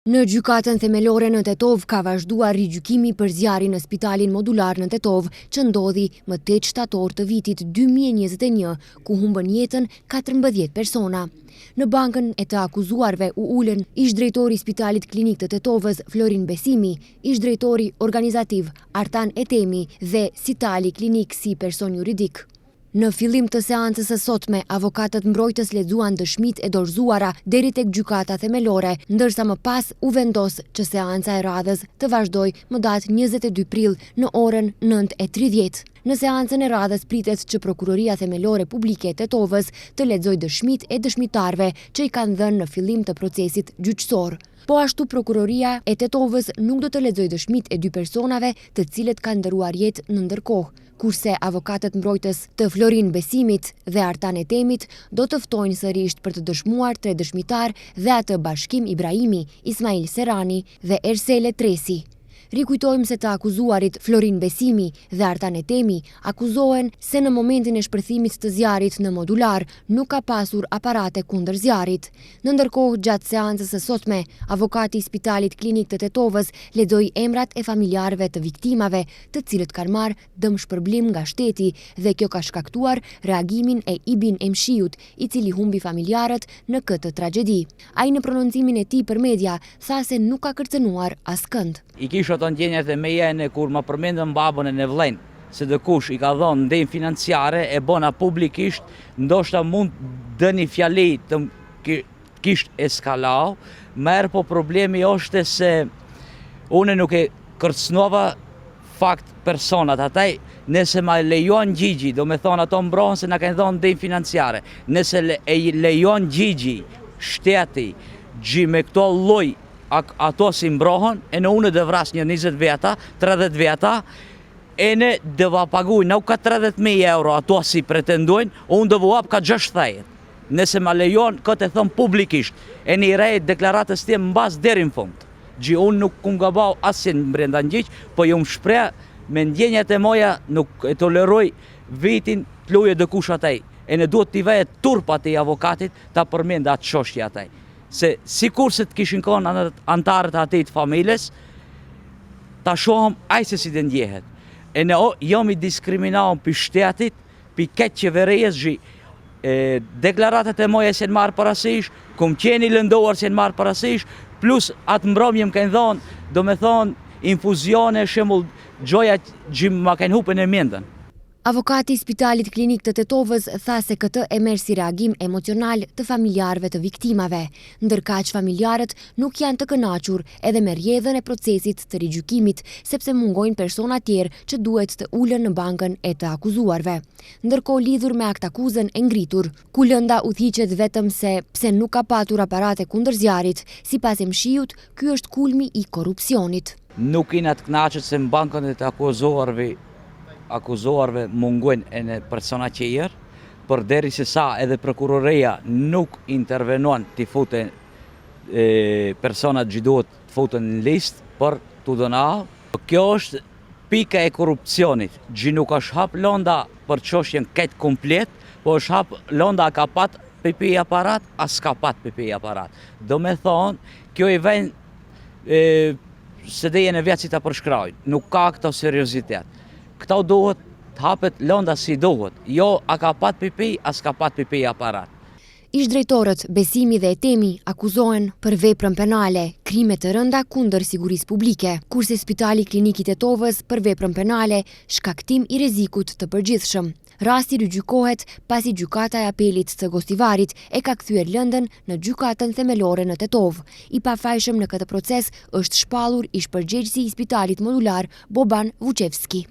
Në Gjykatën Themelore në Tetovë ka vazhduar rigjykimi për zjarrin në spitalin modular në Tetovë, që ndodhi më 8 shtator të vitit 2021, ku humbën jetën 14 persona. Në bankën e të akuzuarve u ulën ish-drejtori i Spitalit Klinik të Tetovës, Florin Besimi, ish-drejtori organizativ Artan Etemi dhe Sitali Klinik si person juridik. Në fillim të seancës së sotme, avokatët mbrojtës lexuan dëshmitë e dorëzuara deri tek Gjykata Themelore, ndërsa më pas u vendos që seanca e radhës të vazhdojë më datë 22 prill në orën 9:30. Në seancën e radhës pritet që Prokuroria Themelore Publike e Tetovës të lexojë dëshmitë e dëshmitarëve që i kanë dhënë në fillim të procesit gjyqësor. Po ashtu Prokuroria e Tetovës nuk do të lexojë dëshmitë e dy personave të cilët kanë ndërruar jetë në ndërkohë, kurse avokatët mbrojtës të Florin Besimit dhe Artan Etemit do të ftojnë sërisht për të dëshmuar tre dëshmitarë dhe atë Bashkim Ibrahimi, Ismail Serani dhe Ersele Tresi. Rikujtojmë se të akuzuarit Florin Besimi dhe Artan Etemi akuzohen se në momentin e shpërthimit të zjarrit në modular nuk ka pasur aparate kundër zjarrit. Në ndërkohë, gjatë seancës së sotme, avokati i Spitalit Klinik të Tetovës lexoi emrat e familjarëve të viktimave, të cilët kanë marrë dëmshpërblim nga shteti dhe kjo ka shkaktuar reagimin e Ibin Emshiut, i cili humbi familjarët në këtë tragjedi. Ai në prononcimin e tij për media tha se nuk ka kërcënuar askënd. I kisha ato ndjenjat e meja ene kur ma përmendën babën ene vllain, se dikush i ka dhonë ndihmë financiare e bona publikisht, ndoshta mund ndonjë fjali të kish eskalau, mirëpo problemi është se une nuk e kërcënova fakt personat ataj, nëse ma lejon gjigji, do me thonë ato mbrohen se na kanë dhonë ndihmë financiare, nëse e lejon gjigji, shteti, gji me këto lloj, ato si mbrohen, ene une do vras një 20 veta, 30 veta, ene do va paguj, nuk ka 30.000 euro ato si pretendojnë, unë do vu ka 60. Nëse ma lejon, këtë e thom publikisht, ene i rej deklaratës tim mbas deri në fund. Gji unë nuk kum gabau asnjë brenda në gjyq, po jom shpreh me ndjenjat e moja nuk e toleroj vitin të luje dikush ataj. Ene duhet t'i veje turp atij avokatit ta përmend atë çështje ataj. Se sikurse të kishin konë anëtarët atij të familjes, ta shohëm ai se si të ndjehet. Ene jom i diskriminaun pi shtetit, pi ketë qeverisë gji deklaratat e moja s'janë marrë parasysh, kum qenë i lënduar s'janë marrë parasysh, plus atë mbrëmje më kanë dhonë, do me thonë, infuzione, shembull, gjoja që ma kanë hupën e mendën. Avokati i Spitalit Klinik të Tetovës tha se këtë e merr si reagim emocional të familjarëve të viktimave, ndërkaq familjarët nuk janë të kënaqur edhe me rrjedhën e procesit të rigjykimit, sepse mungojnë persona tjerë që duhet të ulen në bankën e të akuzuarve. Ndërkohë lidhur me aktakuzën e ngritur, ku lënda udhëhiqet vetëm se pse nuk ka patur aparate kundër zjarrit, sipas Emshiut, ky është kulmi i korrupsionit. Nuk jena të kënaqët se në bankën e të akuzuarve akuzuarve mungojnë ene persona tjerë, për deri se sa edhe prokuroria nuk intervenon t'i fute personat që duhet të futen në listë për të dëna. Kjo është pika e korrupsionit, që nuk është hap lënda për çështjen këtë komplet, po është hap lënda ka pat PPE aparat, a s'ka pat PPE aparat. Do me thonë, kjo i ven se dhe në vetë si ta përshkraj, nuk ka këto seriozitet. Këto duhet të hapet lënda si duhet, jo a ka pat PPE, a s'ka pat PPE aparat. Ish-drejtorët Besimi dhe Etemi akuzohen për veprën penale, krime të rënda kundër sigurisë publike, kurse Spitali Klinik i Tetovës për veprën penale, shkaktim i rrezikut të përgjithshëm. Rasti rigjykohet pasi Gjykata e Apelit të Gostivarit e ka kthyer lëndën në Gjykatën Themelore në Tetovë. I pafajshëm në këtë proces është shpallur ish-përgjegjësi i spitalit modular Boban Vuçevski.